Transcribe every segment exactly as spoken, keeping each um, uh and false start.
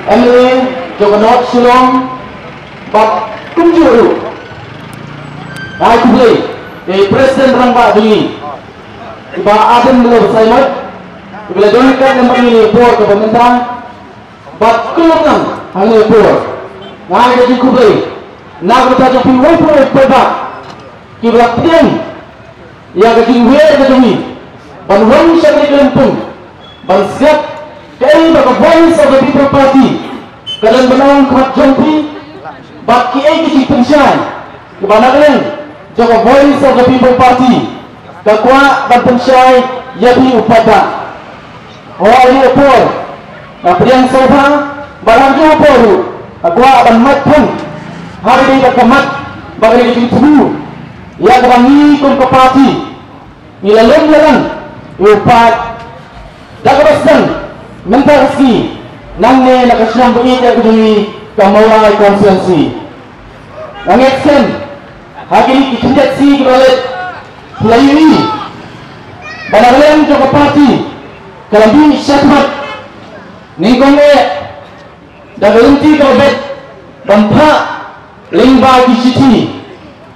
M L A jong ka North Shillong, bad kumjuh ruh, ai khublei ïa i President Rangbah jong ngi, i Bah Ardent Miller Basaiawmoit, iba la don ryngkat lem bad ngi ha kane ka por kaba mynta, bad kullum nang ha kane ka por. Nga ai ka jingkhublei na ka bynta jong phi waroh, kiba la pdiang ïa ka jingwer ka jong ngi ban wan sha kane ka lympung ban sngap kaei ba ka Voice of the People Party ka don ban ong ha khmat jong phi, bad kiei ki jingpynshai kiba na ka liang jong ka Voice of the People Party ka kwah ban pynshai ïa phi u paidbah. Ha kane ka por nga pdiang sngewbha, bad ha kane ka por ruh nga kwah ban mad phan ha kane ka mat ba kane ka jingthmu ïa kaba ngi kum ka party ngi la lum la lang ïa u paid da kaba sdang mynta ka sngi nangne na ka shnong ba ïeit ka jong ngi ka Mawlai constituency. Nga ngeit skhem ha kine ki khyndiat sngi kiba la leit, phi la ïohi ba na ka liang jong ka party ka la mih shakhmat nyngkong eh da ka lynti kaba beit ban phah lyngba ki shithi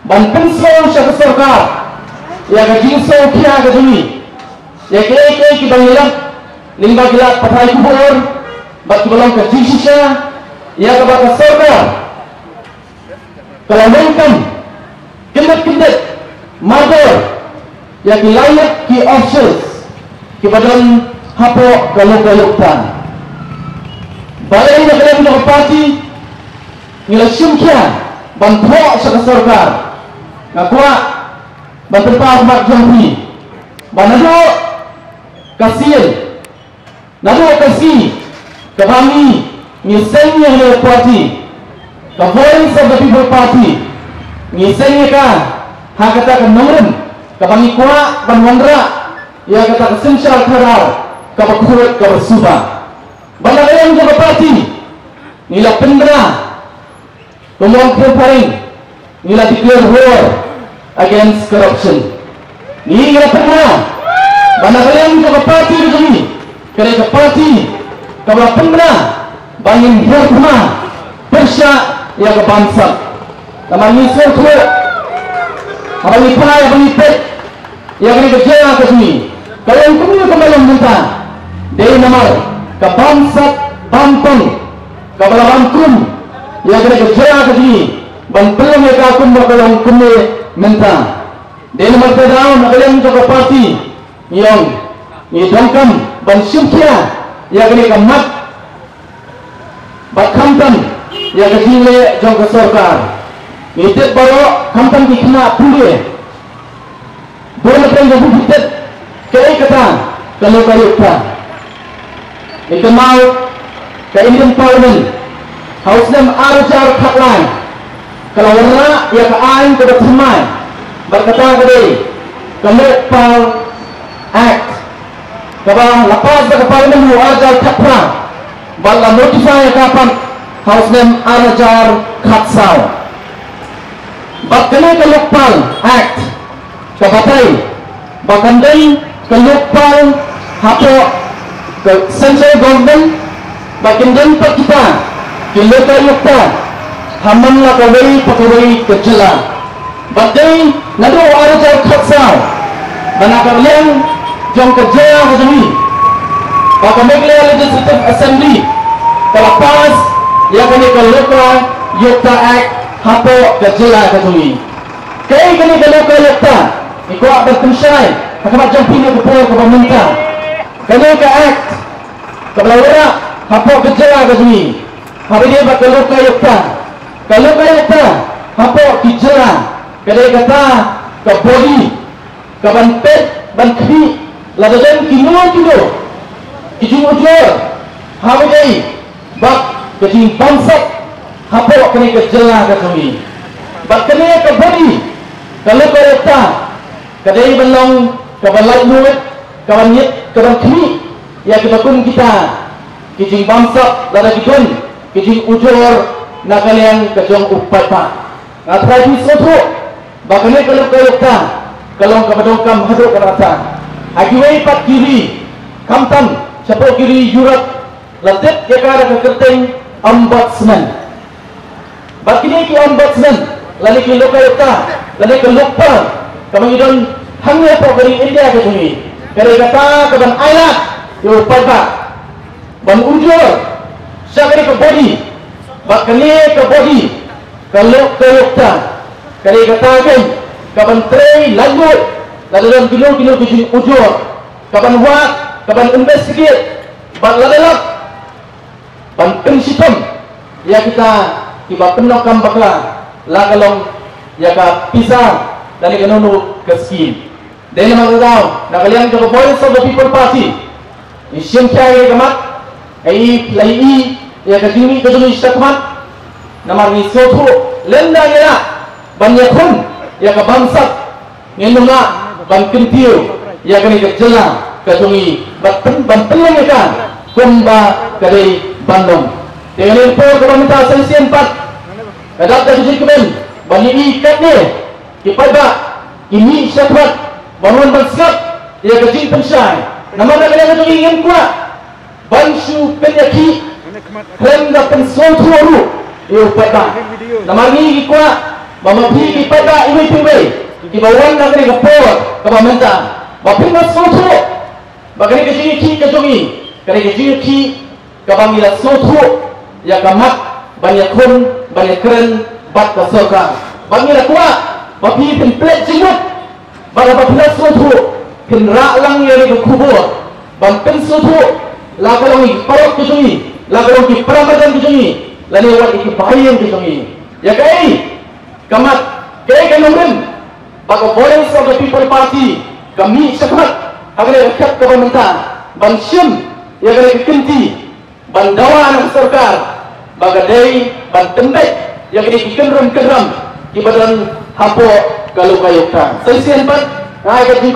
ban pynsngew sha ka sorkar ïa ka jingsngewkhia ka jong ngi, ïa kiei kiei kiba ngi lap lyngba ki lad pathai khubor bad kiba long ka jingshisha, ïa kaba ka sorkar ka la weng kam kyndit kyndit mardor ïa ki lai lak ki officials kiba don hapoh ka lokaïukta. Balei na ka liang jong ka party ngi la shim khia ban thoh sha ka sorkar? Nga kwah ban pynpaw ha khmat jong phi ba naduh ka sien, naduh ka sngi kaba ngi, ngi seng ïa ka party, ka Voice of the People Party, ngi seng ïa ka ha kata ka nongrim kaba ngi kwah ban wanrah ïa kata ka synshar khadar kaba khuid kaba suba. Bad na ka liang jong ka party ngi la pynbna, kumba ong phareng, ngi la declare war against corruption. Ngi, ngi la pynbna ba na ka liang jong ka party ka jong ngi, ka dei ka party kaba la pynbna ba ngin hiar thma pyrshah ïa ka bamsap. Namar ngi sngewthuh haba ngi phai, haba ngi peit ïa kane ka jylla ka jong ngi, ka long kumne kumba long mynta dei namar ka bamsap bampang kaba la bam kum ïa kane ka jylla ka jong ngi ban pynlong ïa ka kumba ka long kumne mynta. Dei namar kata daw na ka liang jong ka party ngi ong ngi donkam ban shim khia ïa kane ka mat bad khamtam ïa ka jingleh jong ka sorkar. Ngi tip baroh khamtam ki khynnah pule, bun na pdeng jong phi ki tip kaei kata ka lokaïukta. Ngi kynmaw ka Indian Parliament ha u snem ar hajar khatlai ka la wanrah ïa ka aiñ kaba thymmai bad kata ka dei ka Lokpal Act, kaba la pass da ka Parliament ha u ar hajar khatphra bad la notify ïa ka pat ha u snem ar hajar khatsaw. Bad kane ka Lokpal Act ka batai ba kan don ka Lokpal hapoh ka central government, ba kin don pat kita ki lokaïukta ha man la kawei pa kawei ka jylla. Bad dei naduh ar hajar khatsaw ba na ka liang jong ka jylla ka jong ngi, ba ka Meghalaya Legislative Assembly ka la pass ïa kane ka Lokayukta Act hapoh ka jylla ka jong ngi. Kaei kane ka Lokayukta? Ngi kwah ban pynshai ha khmat jong phi ha ka por kaba mynta. Kane ka Act kaba la wanrah hapoh ka jylla ka jong ngi, haba ïadei bad ka Lokayukta, ka Lokayukta hapoh ki jylla ka dei kata ka body kaban peit ban khmih lada don kino kino ki jingujor haba ïadei bad ka jingbamsap hapoh kane ka jylla ka jong ngi. Bad kane ka body ka Lokayukta ka dei ban long kaba laitluid, kaban ïeit, kaban khmih ïa kiba kum kita ki jingbamsap lada ki don ki jingujor na ka liang ka jong u paidbah. Nga trai phi sngewthuh ba kane ka Lokayukta ka long kaba donkam haduh katta. Ha kiwei pat ki ri, khamtam shapoh ki ri Europe, la tip ïa ka da ka kyrteng Ombudsman. Bad kine ki ombudsman, lane ki lokayukta, lane ki lokpal, kaba ngi don hangne hapoh ka ri India ka jong ngi, ka dei kata kaban ailad ïa u paidbah ban ujor sha kane ka body, bad kane ka body, ka lokayukta, ka dei kata kein kaban trei laitluid lada don kino kino ki jingujor, kaban wad, kaban investigate, bad lada lap ban pynshitom ïa kita kiba pyndonkam bakla, la ka long ïa ka pisa lane kano kano ka skim. Dei namar kata, na ka liang jong ka Voice of the People Party, ngi shim khia ïa ka mat, ïa i, la i ïa ka jingmih ka jong ngi shakhmat, namar ngi sngewthuh lymda ngi lah ban ïakhun ïa ka bamsap, ngin ym lah ban kyntiew ïa kane ka jylla ka jong ngi, ban pyn, ban pynlong ïa ka kumba ka dei ban long. Te kane ka por kaba mynta sa shisien pat, ka dap da ka jingkmen ban ïohi katne ki paidbah ki mih shakhmat ban wan ban sngap ïa ka jingpynshai. Namar na ka liang ka jong ngi ngim kwah ban shu pynïakhih khlem da pynsngewthuh ruh ïa u paidbah. Namar ngi ngi kwah ba ma phi ki paidbah iwei pa iwei kiba wan na kane ka por kaba mynta, ba phin da sngewthuh ba kane ka jingïakhih ka jong ngi ka dei ka jingïakhih kaba ngi la sngewthuh ïa ka mat ban ïakhun ban ïakren bad ka sorkar. Ba ngi la kwah ba phi phin pynleit jingmut, bad haba phi la sngewthuh phin rah lang ïa kane ka khubor ban pynsngewthuh la ka long ïa ki paralok ka jong ngi, la ka long ki para madan ka jong ngi, lane wat ïa ki bahaïing ka jong ngi. Ïa kaei ka mat, kaei ka nongrim ba ka Voice of the People Party ka mih shakhmat ha kane ka khyllipmat kaba mynta ban shim ïa kane ka kynti ban dawa na ka sorkar ba ka dei ban pynbeit ïa kine ki kynrum kynram kiba don hapoh ka lokayukta. Sa shisien pat nga ai ka jing